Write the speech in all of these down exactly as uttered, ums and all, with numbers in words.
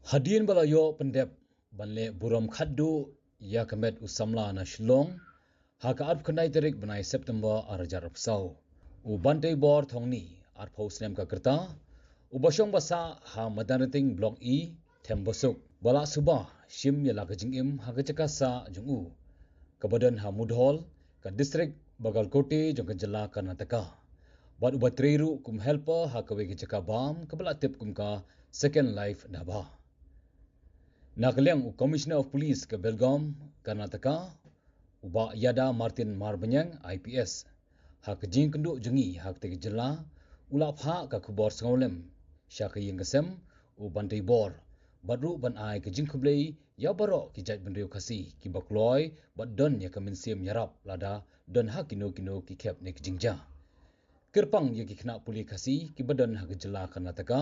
Hadien ba la ïoh pyndep ban leh burom khatduh ïa ka met u samla na Shillong ha ka arphew khyndai tarik bnai September arhajar arphew saw, u Banteibor Thongni, arphew snem ka rta, uba shong basah ha Madanrating Block E, Thembasuk, ba la suba shim ïa la ka jingim ha ka jaka sah jong u, kaba don ha Mudhol, ka distrik Bagalkote jong ka jylla Karnataka, bad uba trei ruh kum helper ha kawei ka jaka bam kaba la tip kum ka Second Life Dhaba. Na ka liang u Commissioner of Police ka Belgaum, Karnataka, u Bah Yada Martin Marbaniang, I P S, ha ka jingkynduh jong ngi ha katei ka jylla, u la phah ka khubor sngewlem sha ka ïing ka sem u Banteibor, bad ruh ban ai ka jingkhublei ïa baroh ki jaitbynriew Khasi kiba kloi bad don ïa ka mynsiem ïarap lada don ha kino kino ki khep ne ki jingjia. Kyrpang ïa ki khynnah pule Khasi kiba don ha ka jylla Karnataka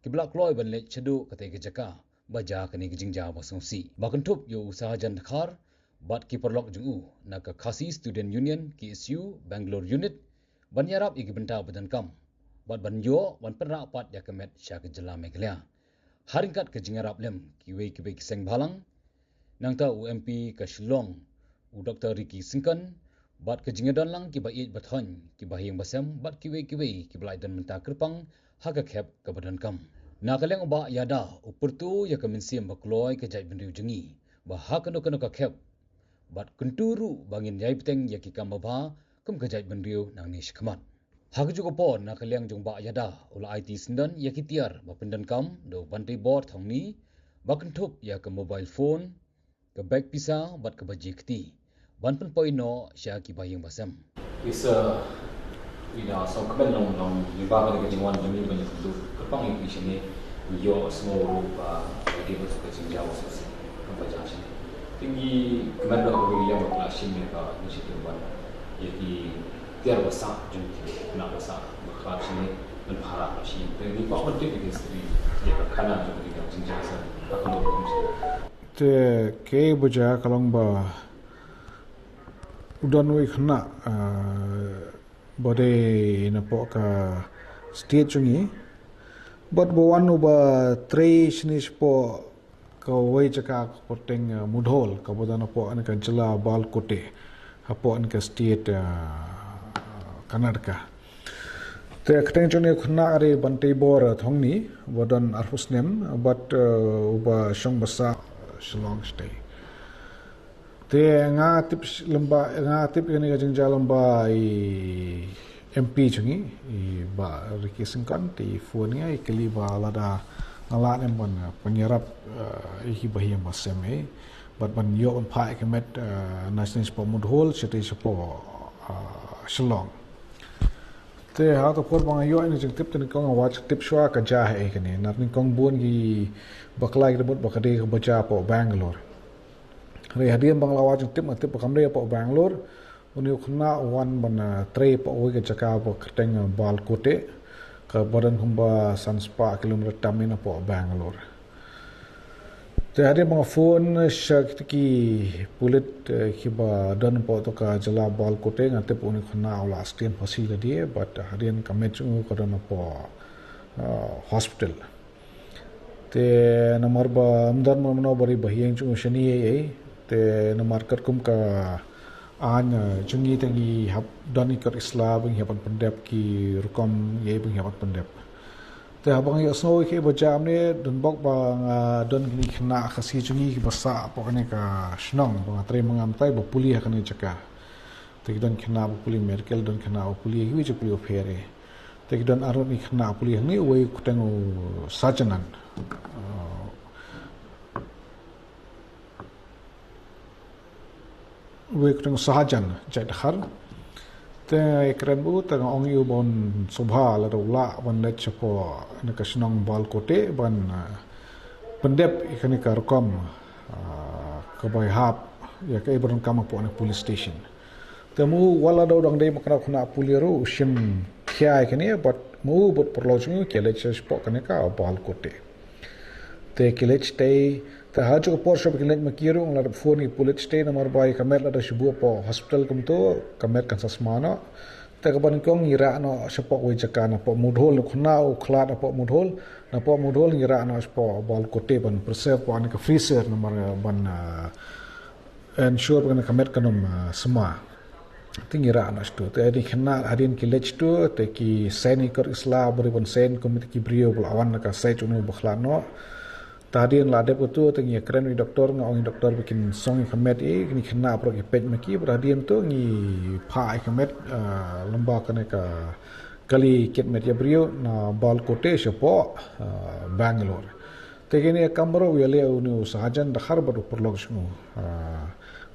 kiba la kloi ban leit shaduh katei ka jaka ba jia kane ka jingjia ba sngewsih. Ba kynthup ïa u Sahajan Dkhar bad ki paralok jong u na ka Khasi Student Union, K S U, Bangalore Unit, ban ïarap ïa ki bynta ba donkam bad ban ïoh ban pynrah pat ïa ka met sha ka jylla Meghalaya. Ha ryngkat ka jingïarap lem kiwei kiwei ki seng bhalang, nangta u M P ka Shillong, u Doktor Ricky Syngkon, bad ka jingïadon lang kiba ïeit ba thoiñ, kiba ha ïing ba sem bad kiwei kiwei kiba la ïadon bynta kyrpang ha ka khep kaba donkam. Na ka liang u Bah Yada u pyrto ïa ka mynsiem ba kloi ka jaitbynriew jong ngi ba ha kano kano ka khep, bad kyntu ruh ba ngin ïai bteng ïa ki kam babha kum ka jaitbynriew nangne shakhmat. Ha kajuh ka por, na ka liang jong u Bah Yada u la aiti syndon ïa ki tiar ba pyndonkam da u Banteibor Thongni, ba kynthup ïa ka mobile phone, ka bag pisa bad ka baji kti, ban pynpoi noh sha kiba ha ïing ba sem. Isa, ina song kmen long long ni ba ka jingwan jong ni ban ïa kynduh kyrpang ïa ki shane, ïoh sngew ruh ba ka dei ba ka jingjia ba sngewsih. Ka ba jia shane. Te ngi kmen ruh ka ba ïa ba ka la shim ïa ka initiative ban ïa ki tiar ba sah jong ki khynnah ba sah ba khlad shane ban phara ba shi. Te ngi kwah ban tip ïa ka history ïa ka khana jong ka jingjia sah. Ka ka long kum sha. Te kaei ba jia ka long ba u don uwei u khynnah, ah, ba dei napoh ka state jong ngi, bad ba wan u ba trei shane shapoh kawei jaka ka kyrteng, ah, Mudhol, kaba don hapoh kane ka jylla Bagalkote, hapoh kane ka state, ah, Karnataka. Te ka kyrteng jong une u khynnah ka dei Banteibor, ah, Thongni, ba don arphew snem, bad, ah, uba shong basah, ah, Shillong shatei. Te nga tip sh-, lem bad, nga tip ïa kane ka jingjia lem bad i M P jong ngi, i Bah Ricky Syngkon, te i phone ïa nga, i kylli ba lada nga lah ne em ban, ah, pynïarap, ah, ïa kiba ha ïing ba sem, eh. Bad ban ïoh ban phah ïa ka met, ah, na shane shapoh Mudhol, shatei shapoh, ah, Shillong. Te ha ka por ba nga ïoh ïa kane ka jingtip te nyngkong nga wad jingtip shuwa ka jia haei kane. Namar nyngkong bun ki bakla ki da mut ba ka dei kaba jia hapoh Bangalore. Hynrei hadien ba nga la wad jingtip nga tip ba kam dei hapoh Bangalore. Une u khynnah u wan ban, ah, trei hapoh kawei ka jaka ba kyrteng, ah, Bagalkote, kaba don kumba san spah kilometer tam hapoh Bangalore. Te hadien ba nga phone sha kita ki pulit, eh, kiba don hapoh to ka jylla Bagalkote, nga tip une u khynnah u la sdien phasi lade, bad hadien ka met jong u ka don hapoh, ah, hospital. Te namar ba ym don mano mano ba dei ba ha ïing jong u shane ei ei. Te namar katkum ka aiñ, eh, jong ngi te ngi hap don ïa ka court case ba ngi hap ban pyndep ki rukom ei ei ba ngi hap ban pyndep. Te haba nga ïohsngew ïa kaei ba jia mynne, don bok ba nga don kine ki khynnah Khasi jong ngi kiba sah hapoh kane ka shnong ba nga trei ma nga mynta ba pule ha kane ka jaka. Te ki don ki khynnah ba pule medical, don ki khynnah ba pule kiwei ki pule bapher. Te ki don arngut ki khynnah ba pule hangne, uwei u kyrteng u Sajanan. Uh, uwei u kyrteng u Sahajan, jait Dkhar. Te nga ïakren bad u, te nga ong ïa u ban sngewbha lada u lah ban leit shapoh kane ka shnong Bagalkote ban, uh, pyndep ïa kane ka rukom, uh, kaba ïahap ïa kaei ba donkam hapoh kane ka police station. Te ma u wat la dei u dang dei ma kane ka khynnah pule ruh u shim khia ïa kane, bad ma u bad paralok jong u ki leit sha shapoh kane ka Bagalkote. Te ki leit shatei, te ha kajuh ka por shuwa ba ki leit ma ki ruh nga la dep phone ïa ki pulit shatei namar ba ïa ka met lada shu buh hapoh hospital kumto, ka met kan sa sma noh. Te kaba nyngkong ngi rah noh shapoh wei jaka napoh Mudhol, na khana u khlad napoh Mudhol, napoh Mudhol ngi rah noh shapoh Bawalkote ban preserve, hapoh kane ka freezer namar ban, ah, ensure ba kane ka met kan ym, ah, sma. Te ngi rah noh shato. Te hadien khynnah hadien ki leit shato, te ki send ïa ki kot ki sla, ba ri ban send kum ïa ki briew ba la wan na ka stage uno ba khlad noh. Te hadien la dep kato te ngi ïa kren ïa i doktor, nga ong ïa i doktor ba kin song ïa ka met, ïa kine ki khynnah baroh ki peit ma ki, bad hadien to ngi phah ïa ka met, ah, lyngba kane ka kali kit met ïa briew na Bawalkote shapoh, ah, Bangalore. Te kine ki kam baroh u ïaleh une u Sahajan Dkhar bad u paralok jong u, ah,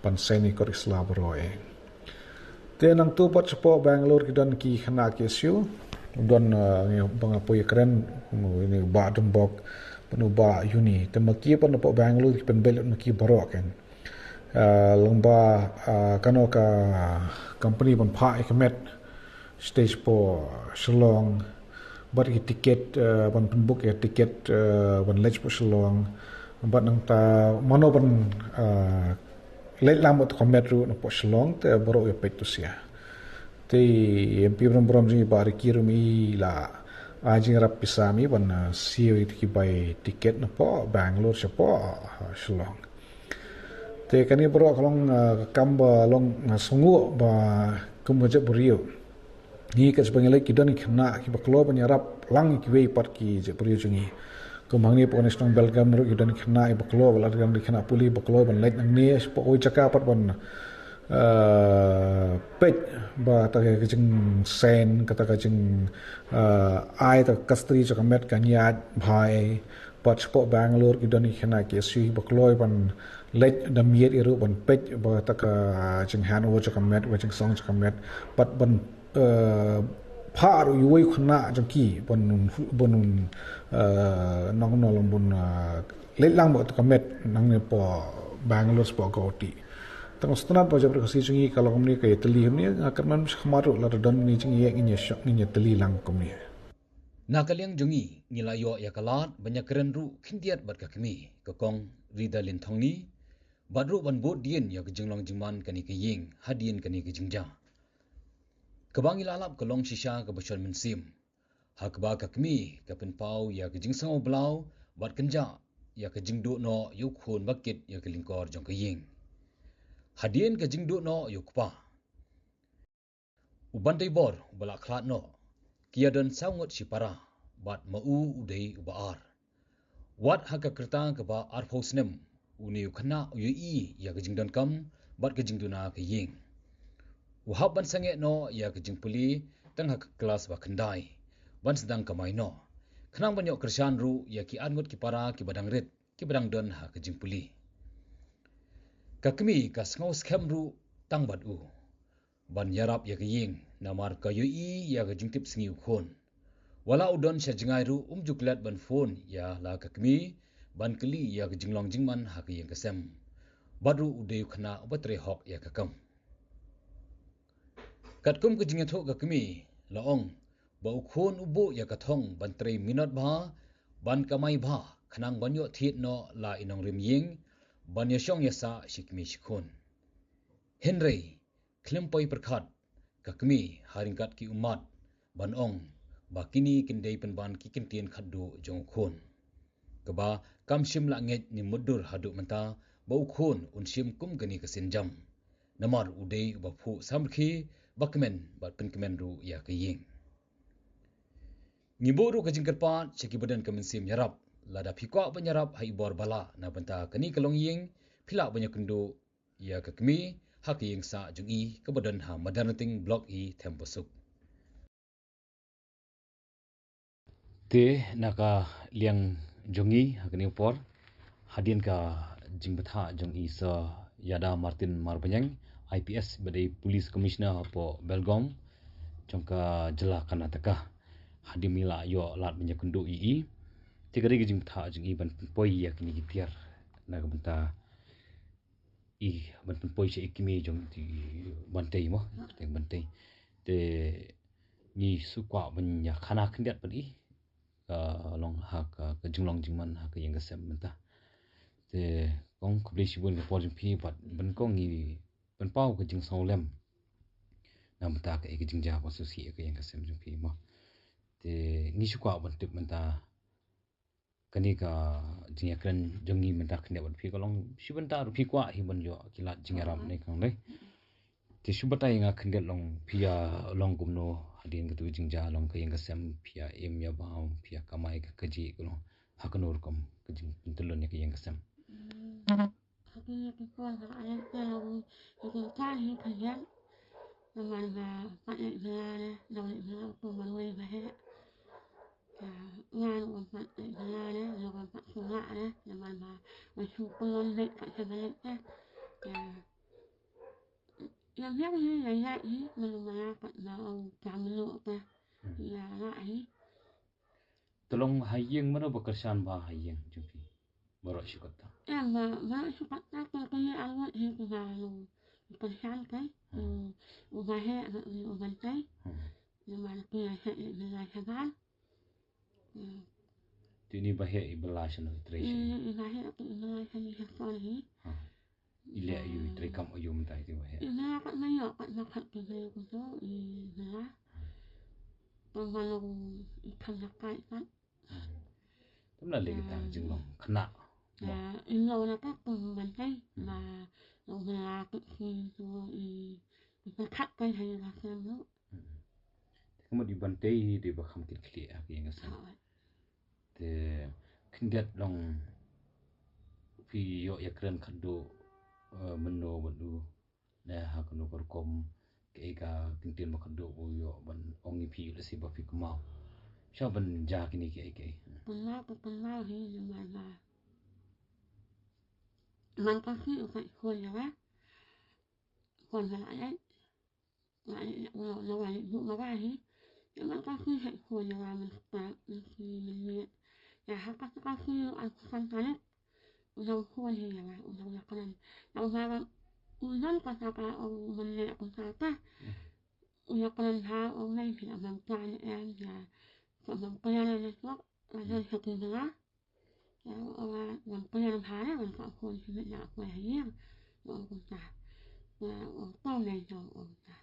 ban send ïa ki kot ki sla baroh, eh. Te nangta pat shapoh Bangalore ki don ki khynnah K S U, don, eh, ngi ba nga poi ïa kren, une u Bah Dumbok, bad une u Bah Yuni. Te ma ki pat napoh Bangalore ki pynbeit lut ma ki baroh kein. Eh, lyngba, eh, kano ka company ban phah ïa ka met, stage shapoh Shillong, bad ki tiket, eh, ban pynbook ïa tiket, eh, ban leit shapoh Shillong, bad nangta mano ban, eh, leit lang bad ka met ruh napoh Shillong, te baroh u ïa peit to sha. Te i M P burom burom jong ngi Bah Ricky ruh i la ai jingïarap pisa ma i ban, eh, siew ïa ki bai tiket napoh Bangalore shapoh, eh, Shillong. Te kane baroh ka long, eh, ka kam ba long, eh, sngewbha ba kum ka jaitbynriew. Ngi katba ngi leit ki don ki khynnah kiba kloi ban ïarap lang ïa kiwei pat ki jaitbynriew jong ngi. Kum hangne hapoh kane ka shnong Belgaum ruh ki don ki khynnah kiba kloi, ba la don ki khynnah pule ba kloi ban leit nangne shapoh wei jaka pat ban, eh, peit ba kata ka jingsend, kata ka jing, eh, ai kata ka custody jong ka met kan ïaid bha. Pat shapoh Bangalore ki don ki khynnah K S U ba kloi ban leit da miet ïa ruh ban peit ba kata ka jing handover jong ka met, ba jingsong jong ka met, pat ban, eh, phah ruh ïa uwei u khynnah jong ki ban, ban, eh, nang nang ban, eh, leit lang bad kata ka met nangne hapoh Bangalore shapoh Guwahati. Tang sngewtynnat ba jong ka Khasi jong ngi ka long kumne, ka ïatylli kumne, nga kyrmen shakhmat ruh lada don kumne jingeh ngin ïa shong, ngin ïatylli lang kumne. Na ka liang jong ngi, ngi la ïoh ïa ka lad ban ïakren ruh khyndiat bad ka kmie, ka Kong Ridalin Thongni, bad ruh ban bud dien ïa ka jinglong jingman kane ka ïing hadien kane ka jingjia, kaba ngi la lap ka long shisha kaba shon mynsiem, ha kaba ka kmie ka pynpaw ïa ka jingsngewbha bad kynjah ïa ka jingduh noh ïa u khun ba kit ïa ka lyngkor jong ka ïing. Hadien ka jingduh noh ïa u kpa, u Banteibor uba la khlad noh, ki ïadon saw ngut shipara, bad ma u u dei uba ar. Wat ha ka rta kaba arphew snem, une u khynnah u ïohi ïa ka jingdonkam bad ka jingduna ka ïing. U hap ban sangeh noh ïa ka jingpule tang ha ka klas ba khyndai, ban sdang kamai noh, khnang ban ïoh kyrshan ruh ïa ki ar ngut ki para kiba dang rit, kiba dang don ha ka jingpule. Ka kmie ka sngew skhem ruh tang bad u ban ïarap ïa ka ïing, namar ka ïohi ïa ka jingtip sngi u khun. Wat la u don sha jngai ruh um ju klet ban phone ïa la ka kmie ban kylli ïa ka jinglong jingman ha ka ïing ka sem. Bad ruh u dei u khynnah uba trei hok ïa ka kam. Katkum ka jingïathuh ka kmie, la ong ba u khun u buh ïa ka thong ban trei minot bha, ban kamai bha, khnang ban ïoh thied noh la i nongrim ïing, ban ïashong ïasah shi kmie shi khun. Hynrei khlem poi pyrkhat, ka kmie ha ryngkat ki ummat ban ong ba kine kin dei pynban ki kyntien khatduh jong u khun, kaba kam shym la ngeit ne mutdur haduh mynta ba u khun un shim kum kane ka sienjam, namar u dei uba phuh samrkhie, ba kmen bad pynkmen ruh ïa ka ïing. Ngi buh ruh ka jingkyrpad sha kiba don ka mynsiem ïarap, lada phi kwah ban ïarap ha i bor ba lah na bynta kane ka longïing, phi lah ban ïakynduh ïa ka kmie ha ka ïing sah jong i kaba don ha Madanrting Block E, Thembusuk. Te na ka liang jong i ha kane ka por, hadien ka jingbthah jong i Sir Yada Martin Marbaniang, I P S, ba dei Police Commissioner hapoh Belgaum, jong ka jylla Karnataka, hadien ba ngi la ïoh lad ban ïakynduh ïa i, te ka dei ka jingbthah jong i ban pynpoi ïa kine ki tiar na ka bynta i, ban pynpoi sha i kmie jong i Bantei mo, teng Bantei. Te ngi shu kwah ban ïa khana khyndiat bad i, ka long ha ka, ka jinglong jingman ha ka ïing ka sem mynta. Te kong khublei shibun ka por jong phi bad ban kong ngi pynpaw ka jingsngewlem na Namar ka jingjia ba sngewsih ka ïing ka sem jong phi mo. Te ngi shu kwah ban tip mynta kane ka jingïakren jong ngi mynta khyndiat bad phi ka long shi bynta ruh phi kwah hi ban ïoh ki lad jingïarap ne kong dei. Te shu batai nga khyndiat long phi ïa long kumno hadien katu ka jingjia long ka ïing ka sem phi ïa im ïa bam phi ïa kamai ka kajih ka long ha kano rukom ka jingpyntyllun ïa ka ïing ka sem. Hati ki khon ha ai ka ru ki ka hi ka yan. Namar ba pat ai ba la na wai ba la ko ma wai ba he. Ka ngan ko pat ai ba la na ko pat su la na namar ba wai su ko lon le ka sa ba le ka. Ka ya ya hi ya ya hi ma lu ma la pat ba o ka ma lu ka. Ya la hi. Te long ha ïing mano ba kyrshan ba ha ïing jong phi. Baroh shi katta. Em ba baroh shi katta te ka ïa arwat hi ka ba long kyrshan kai. U ba he u ban kai. Namar ka ïa he i ba la shabar. Te ni ba he i ba la shan u trei shan. I ba he i ba la shan i ha kon hi. I leh aïu, i trei kam aïu mynta i te ba heh? I mela pat ma ïoh pat ma khat ki briew kumto i mela. Tang ba long i kham na kai pat. Tam la leh kita jinglong khynnah. I mela na pat tang ban kai ma long mela kit ki to i i khat kai ha ïa la sem lo. Te ka mut i ban tei dei ba kham kit khlieh ha ki ïing ka sem. Te khyndiat long phi ïoh ïakren khadduh mynno bad u ne ha kano ka rukom kaei ka kyntien ba khadduh u ïoh ban ong ïa phi lehse ba phi kynmaw. Sha ban jia kine kiei kiei. Kynmaw ka kynmaw hi namar ba man ka hi u ka khon ïa ka khon ha la ai. Nga ïa nga wan bu nga ba hi. Ïa man ka hi heh khun ïa nga man ka hi man miet. Ïa ha ka ka hi ïa ka san ka lek. U nang khun hi ïa nga u nang ïa ka nan. Ïa u nang u nang ka sa ka u man ne ku sa ka. U ïa ka nan ha u nang hi ïa man ka ne em ïa. Ka man ka ïa ne sok. Ka nan ha ki nga. Ïa, wan, wan kren bha ne, wan ka khun shibit na kwe ha ïing. Wan kumta. Wan, wan tong ne jong wan kumta.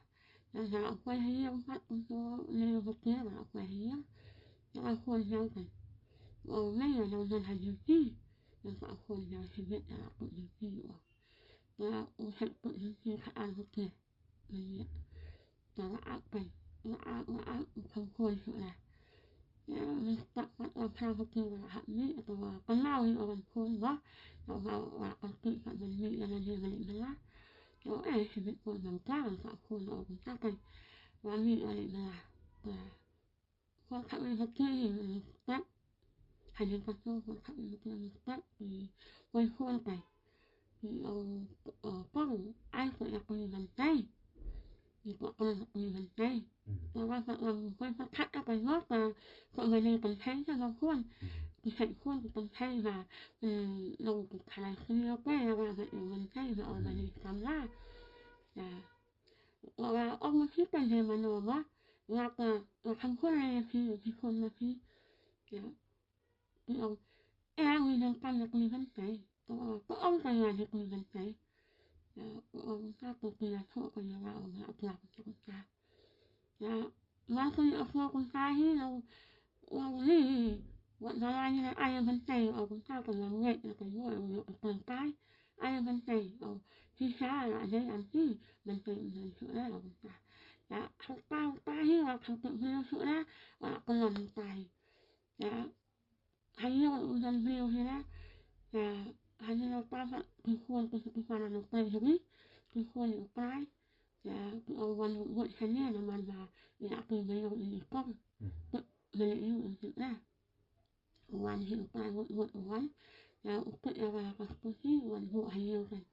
Wan ka kwe ha ïing, wan kumta, ne wan kwe, wan kwe ha ïing. Wan ka khun jong kan. Wan ne wan jong kan ha duty. Wan ka khun jong shibit na ku duty wan. Wan u het ku duty ka an ku te. Ïa, nga ap kai, nga ap, nga ap, u kham khun shuh lah. Ïa, respect pat ïa u phra phuti ba la hap mih, ïa, to ba kynmaw ïa u ban khun ba, ïa, ba, ba kynti pat ban mih ïa lade ba leit bylla. Ïa, eh, shibit khun ban kha ban sah khun ïa u kumta kai. Ba mih ïa leit bylla. Ba, Khun khat wei ha ki respect. Hadien katto khun khat wei ha ki respect. Ki wei khun kai. Ki, uh, uh, pang ai khun ïa kuli ban tai. Ki pang ai khun ïa kuli ban tai. Ka ba sa lam khun sa khat ïa kai ba ka khun ban ai ban tai sa ba khun. Ki hai khun ki ban tai ba, mm, long ki khalai khun ïa kai ïa ba ban ai ban tai ba ong ban ai samla. Ïa. Wa, wa, ong ma phi kan he mano wa, wa ka, wa kham khun ïa phi, phi khun ma phi. Ïa. Phi ong, eh, wi nang kan ïa kuli ban tai. Ka, ka ong kan ïa kuli ban tai. Ïa, ka ong ka to phi ïa tho ka ïa wa ong la pla ka to ka. Ïa, wa ka ïa tho ka hi ïa, wa li, wa la la ïa ai ban tai, wa ka ka la ngai ïa ka ïa, ïa ka tai. Ai ban tai, oh, hi ha la dei am hi, ban tai ban shu la ban ta. Ya, ha ta ta hi wa kham tu hi shu la, wa ka la ban tai. Ya, ha ïa u dan hi hi la. Ya, ha ïa ta ta ki khun ki ki fa na no tai hi, ki khun u tai. Ya, ki ong wan u wot ha ïa na man ba, ya, ki ma ïa u i kong. Tu ma ïa u i la. Wan hi u tai wut wut u wan. Ïa u kut ïa ba ka sku hi wan buh ha ïew kan.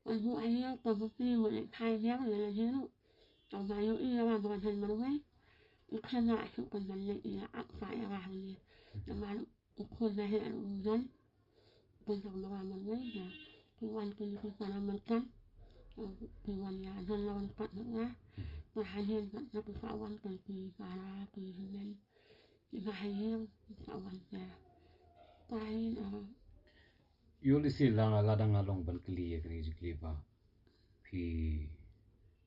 Wan buh ha ïew ka buh hi wan ek thai ïew ïa la hi ruh. Tang ba ïoh i ïa ba ban han marwei. U khlem lah shuh kan ban leit ïa ap sa ïa ba ha ïew. Namar u khun na hi an u don. Kan tang ba ban marwei ïa. Ki wan ki ki sa na man kan. Ki wan ïa don la wan pat na ïa. Ba ha ïew kan na ki sa wan kan ki sa ra ki hynmen. Ba ha ïew ka wan ka. Ka hi na. Ïoh lehse la nga la dang nga long ban kylli ïa kane ka jingkylli ba phi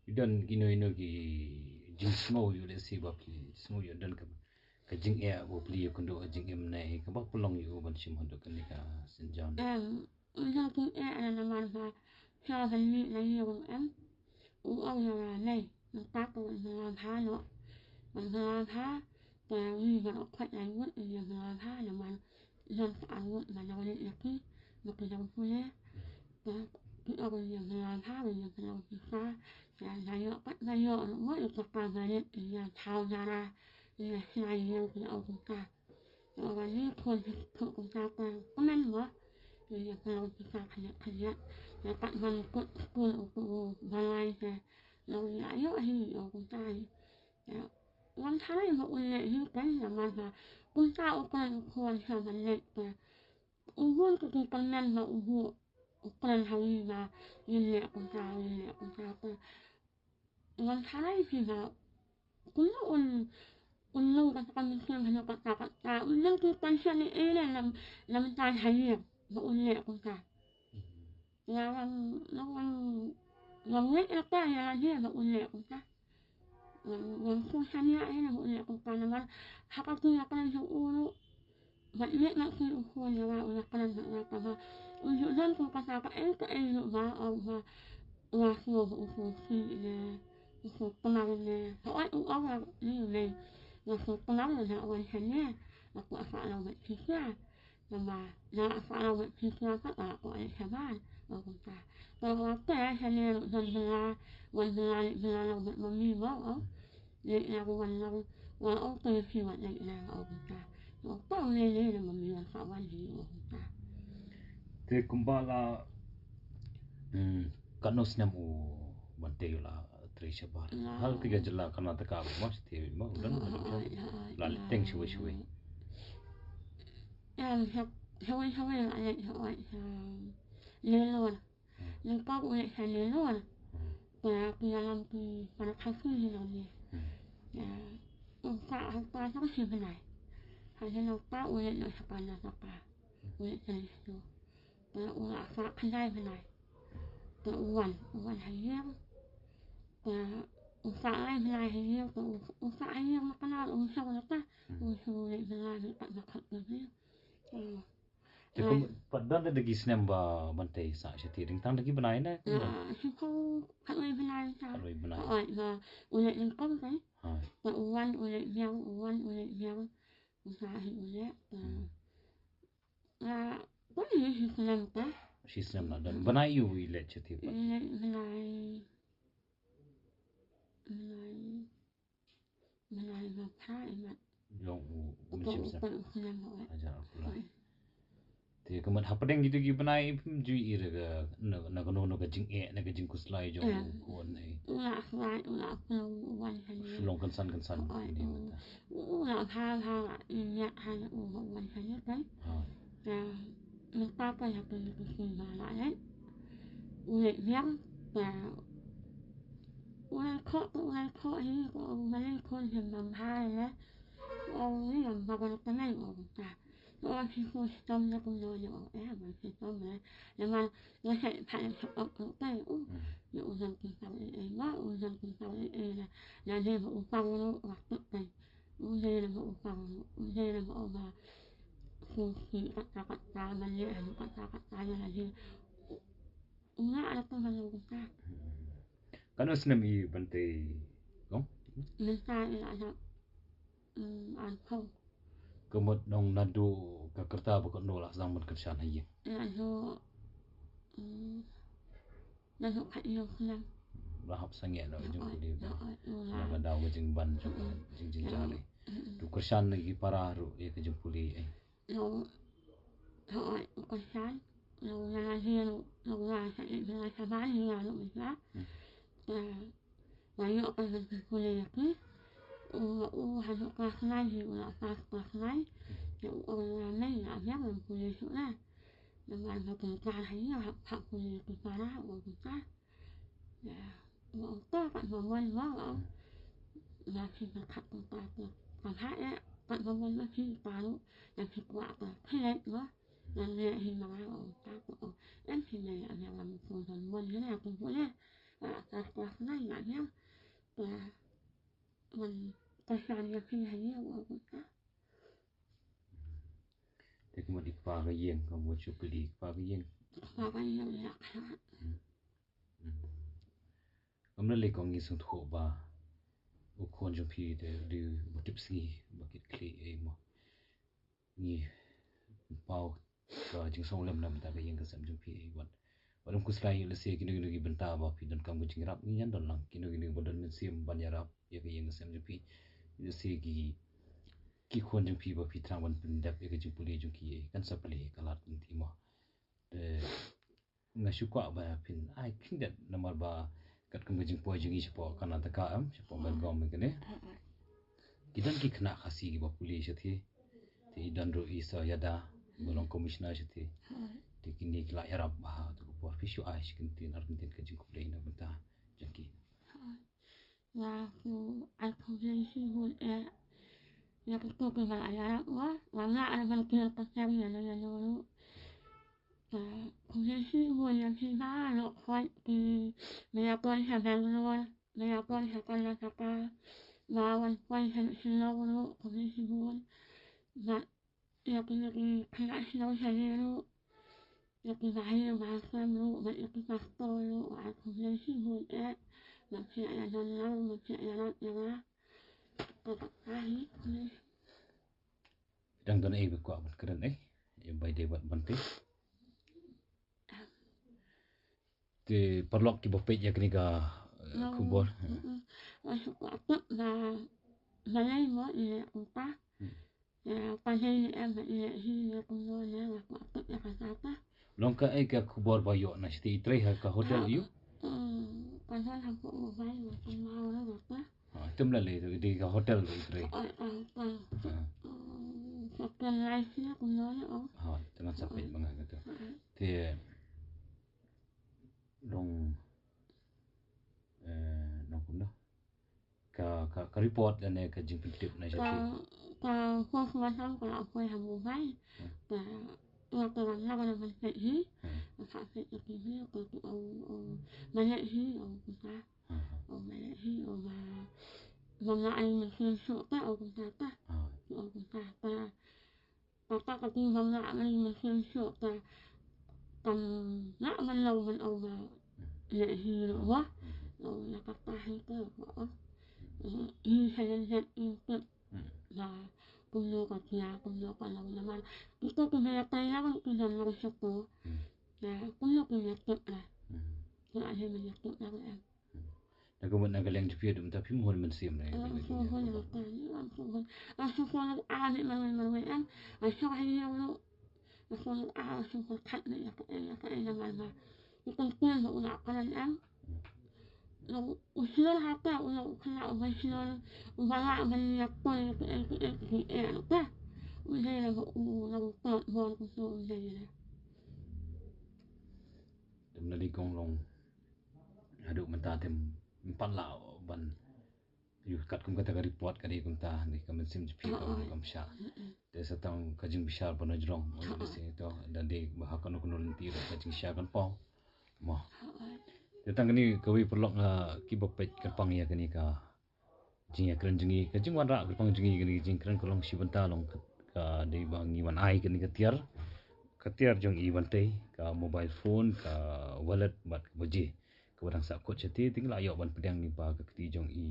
Ïa don kino kino ki jingsngew ïa u lehse ba phi sngew ïa u don ka, ka jingeh ba phi ïa kynduh ka jingeh mynne kaba pynlong ïa u ban shim haduh kane ka Saint John. Em, u don ka jingeh na namar ba sha ban mih na ïing em. U ong ïa nga nei, mynta ka wan ïa nga bha noh. Wan ïa nga bha, ka ri ba u khot na ngut ïa nga bha namar Ïa ka arngut ba nang leit ïa ki, ba ki dang pule. Ba ki ong ïa nga bha, ba ïa nga pisa. Ïa nga ïoh pat ba ïoh ruh mo ïa ka kaba leit ïa thaw nara ïa snai ïa ki ong kumta. Ïa ba ni khun ki khun kumta ka kmen mo. Ïa nga pisa khyndiat khyndiat. Ïa pat ban kut skul u ku ba lai te. Ïa ïa ïoh hi ong kumta hi. Ïa wan tharai ba un leh hi kan ïa man ba kumta u kren u khun sha ban leit te. U hun ka ki kyrmen ba u hu u kren ha ri ba yin leh kumta yin leh kumta te. Wan tharai hi ba kumno un un long kata ka mynsiem hano kata kata un long ki kyrmen sha ni ei leh lam lam tai ha ri ba un leh kumta. Ïa wan wan wan leh ïa ta ïa la hi ba un leh kumta. Wan wan kyrmen sha ni ei leh ba un leh kumta namar ha ka ki ïa kren sha u ruh. Bad ngi nang sngewthuh ïa u, u ïa kren bad ïa kaba u ju don kum kata kaei kaei ruh ba ong ba u la sngew ba u sngewsih ne u sngewtynnat ne. Hooid u ong ba ni ne u la sngewtynnat ne u wan hangne. Ba u la sah long bad phi sha. Namar u la sah long bad phi sha ka ba u la leit shabar. Ong kumta. Te u la te hangne ruh don bylla wan bylla leit bylla long bad mami ba ong. Leit na ka wan na ka wan ong te phi wan leit na ka ong kumta. Ong te ong lei lei na ma mi wan sa wan hi ong kumta. Te kumba la, hmm, katno snem u Bantei u la trei shabar? La. Hal te ka jylla Karnataka ba mas te ma u don la teng shawei shawei. Em, shawei shawei la leit shawei sha Nellore. Nangta u leit sha Nellore. Te ki ïalam ki para Khasi hi nangne. Te u sah hangta sa ka shi bnai. Hadien nangta u leit noh sha Karnataka. U leit sha Mysore. Te u la sah khyndai bnai. Te u wan, u wan ha ïing. Te u sah lai bnai ha ïing, te u sah ha ïing ma kane u sah nangta. U shu leit bnai nangta ma khat bnai. Te kum pat don da ki snem ba Bantei sah shatei ding tang da ki bnai ne? Shu khatwei bnai ta. Khatwei bnai. Oi, ba u leit nyngkong te. Ba u wan u leit miaw, u wan u leit miaw. U sah hi u leit. Ba ni shi snem ta. Shi snem la don. Bnai u leit shatei pat. Leit bnai. Bnai. Bnai ba phra i mat. Jong u mynsiem snem. Hajar arphew lai. Te ka mut hapdeng kito ki bnai phim ju i re ka na kano na ka jingeh na ka jingkhuslai jong u khun ne. U la khuslai u la khuslai u wan hangne. Shu long kynsan kynsan. U la bha bha i ïa hangne u wan hangne kan. Te mynta ka ïa ka ïa ka shin ba la leh. U leh biang te u leh khoh te u leh khoh hi ko u ma leh khun hin bam bha leh. U ong ni lam ba ko ta ngai u ong ta. U ong hi ko shitom leh kumno leh u ong eh ba shitom leh. Leh man leh heh pha leh chok ok ok te u. Leh u zang kin tau eh eh ma u zang kin tau eh eh leh. Leh leh ba u pang leh u ak tuk te. U leh leh ba u pang leh u leh leh ba u ba. Kata kata man leh anu kata kata leh leh. U nga ala tu man leh u kata. Katno snem i Bantei kong? Mynta i la dap arphew. Ka mut nong naduh ka kyrta ba katno la sdang ban kyrshan ha ïing? Naduh naduh khat ïing snem. La hap sangeh na ka jingpule ba na ka daw ka jingban jong ka jingjynjar. Tu kyrshan na ki para ruh ïa ka jingpule eh. Nong, hooid, u kyrshan. Nong, nga la hi, nong, nga sa leit bnai shabar hi nga ruh mynta. Te nga ïoh ka ban pule ïa ki. U, u haduh klas nine hi u la pass klas nine. Te u ong ïa nga mei nga biang ban pule shuh na. Namar ba pynpra ha ïing hap pule ïa ki para u ong kumta. Ïa, u ong to katba mon mo u ong. Nga phi nga khat kumta te. Kam hap eh katba mon mo phi ta ruh. Nga phi kwah te phi leit mo. Nga leh hi ma nga u ong ta te u ong. Em phi mei ïa nga lam pun don mon hi na pun pun eh. Ka ka ka na ya ya. Ka man ka sa ya ki ha ya wa ka. Te kumno i kpa ka ïing, ka mo chu pli kpa ka ïing. Ka ka ya ya ka. Kam na le kong ngi sngewthuh ba u khun jong phi te u dei ba tipsngi ba kit khlieh ei mo. Ngi paw ka jingsngewlem na bynta ka ïing ka sem jong phi ei wat. Wat ym khuslai lehse kino kino ki bynta ba phi donkam ka jingïarap, ngi ïa don lang kino kino ba don mynsiem ban ïarap ïa ka ïing ka sem jong phi. Lehse ki ki khun jong phi ba phi thrang ban pyndep ïa ka jingpule jong ki ei, kan sa pule ka lad lynti mo. Te nga shu kwah ba phin ai khyndiat namar ba katkum ka jingpoi jong ngi shapoh Karnataka em, shapoh Bengal em kane. Ki don ki khynnah Khasi kiba pule shathie. Te i don ruh i Sir Yada ba long commissioner shathie. Te kine ki la ïarap bha ha tu ka por, phi shu ai shi kyntien ar kyntien ka jingkhublei na bynta jong ki. Ïa ki ai khublei shibun eh ïa kito kiba la ïarap wa, wa nga ai ban kyrpad ïa lano ïano ruh. Khublei shibun ïa phi baroh khoit kiba ïakoit ha Bangalore, ba ïakoit ha Karnataka, ba wan poi ha Shillong ruh, khublei shibun. Bad ïa kine ki khynnah shnong sha ri ruh, ïa ki bahaïing bahasem ruh bad ïa ki pastor ruh, wa ai khublei shibun eh ba phi ïa ïadon lang, ba phi ïa ïarap ïa nga. Kata ka hi. Dang don ei ba kwah ban kren ei ïa bai dei bad ban tei. Te paralok kiba peit ïa kane ka eh, khubor. Wa shu kwah tip ba balei mo i leh kumta. Ïa ka dei ne em, i leh hi ne kumno ne, wa kwah tip ïa kata. Long kaei ka khubor ba ïoh na shati, i trei ha ka hotel ïoh? Ka dei ha ka mobile wa ka maw la wa ka. Ha, tum la le tu di ka hotel ba i trei. Oi ka ka. Ka ka lai hi ne kumno ne o. Ha, te ngan sa peit ba nga kata. Te long eh long kumno. Ka ka ka report lane ka jingpyntip na Ka shati. ka postmortem ka la poi ha Mumbai. Ka ka ka la ka la ban peit hi. Ka ka peit hi ka tu o o ma leh hi o kumta. O ma leh hi o ma ma ma ai ma sien suk ka o kumta ka. O kumta ka. Kata ka dei ba nga ngan mynsiem shuh ka kam lah ban long ban ong ba leh hi ruh wa. Ong na kata hi ka ba ong. Hi sa leh leh hi tip ba kumno ka jia kumno ka long namar kito ki ba ïatai lang ki don lang sha ko. Na kumno ki ïatip la. Ki la hi ba ïatip la ka em. Na ka mut na ka liang jong phi haduh mynta phim hun mynsiem na ka liang jong phi. Te mna dei kong long haduh mynta te ym pat lah ban ïoh katkum kata ka report ka dei kumta, dei ka mynsiem jong phi kam shah. Te sa tang ka jingbishar ba na jrong, ong lehse to da dei ba ha kano kano lynti ruh ka jingshah kan paw. Mo. Te tang kane kawei paralok nga kiba peit kyrpang ïa kane ka jingïakren jong ngi, ka jingwanrah kyrpang jong ngi, kane ka jingkren ka long shi bynta long ka, ka dei ba ngi wan ai kane ka tiar. Ka tiar jong i Bantei, ka mobile phone, ka wallet bad ka baje. Kaba dang sah kut shatei te ngi la ïoh ban pdiang lyngba ka kti jong i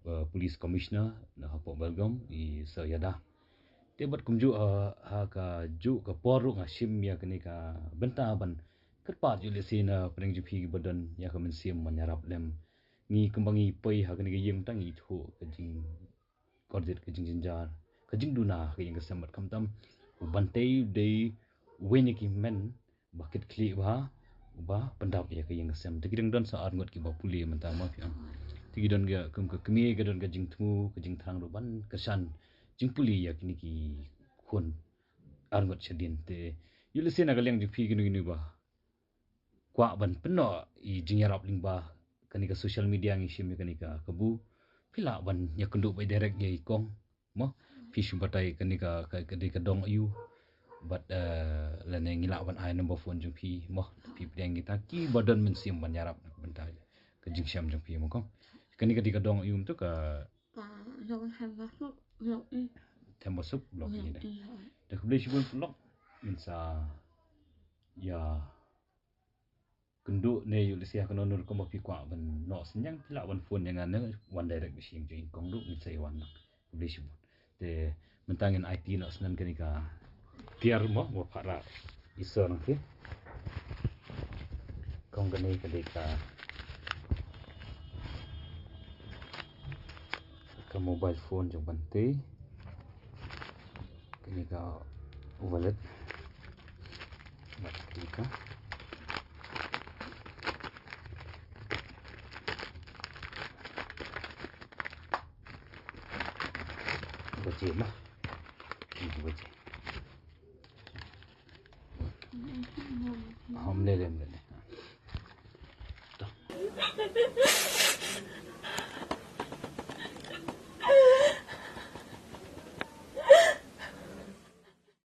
eh, Police Commissioner na hapoh Belgaum i Sir Yada. Te bad kumjuh ha, ha kajuh ka por ruh nga shim ïa kane ka bynta ban kyrpad ïa lehse na pdeng jong phi kiba don ïa ka mynsiem ban ïarap lem. Ngi kumba ngi poi ha kane ka ïing tang ngi ithuh ka jing kordit, ka jingjynjar, ka jingduna ha ka ïing ka sem bad khamtam u Bantei u dei uwei na ki men ba kit khlieh bha uba pyndap ïa ka ïing ka sem. Te ki dang don sa ar ngut kiba pule mynta ma phi ong. Te ki don ka kum ka kmie ka don ka jingthmu ka jingthrang ruh ban kyrshan jingpule ïa kine ki khun ar ngut shadien. Te ïa lehse na ka liang jong phi kino kino ba kwah ban pynnoh i jingïarap lyngba kane ka social media ngi shim ïa kane ka kabu, phi lah ban ïakynduh ba direct ïa i kong. Mo, phi shu batai kane ka, ka, kane ka dong aiu. Bad, eh, lane ngi lah ban ai number phone jong phi mo, phi pdiang kita kiba don mynsiem ban ïarap na ka bynta ka jingshem jong phi mo kong. Kane ka dei ka dong ïum tu ka Ka long Thembasuk, long i. Thembasuk, long i da. Long i, ha. Da khublei shibun paralok, ngin sa ïa kynduh ne ïoh lehse ha kano kano rukom ba phi kwah ban noh synñiang, phi lah ban phone ïa nga ne wan direct ba sha ïing jong i kong ruh ngin sa ïa wan noh. Khublei shibun. Te mynta ngin aiti noh shen kane ka tiar mo ba phah rah. Isor nang phi. Kong kane ka dei ka, ka mobile phone jong Bantei. Kane ka wallet. Bad kane ka baje ma. Kane ka baje. Hom le le le.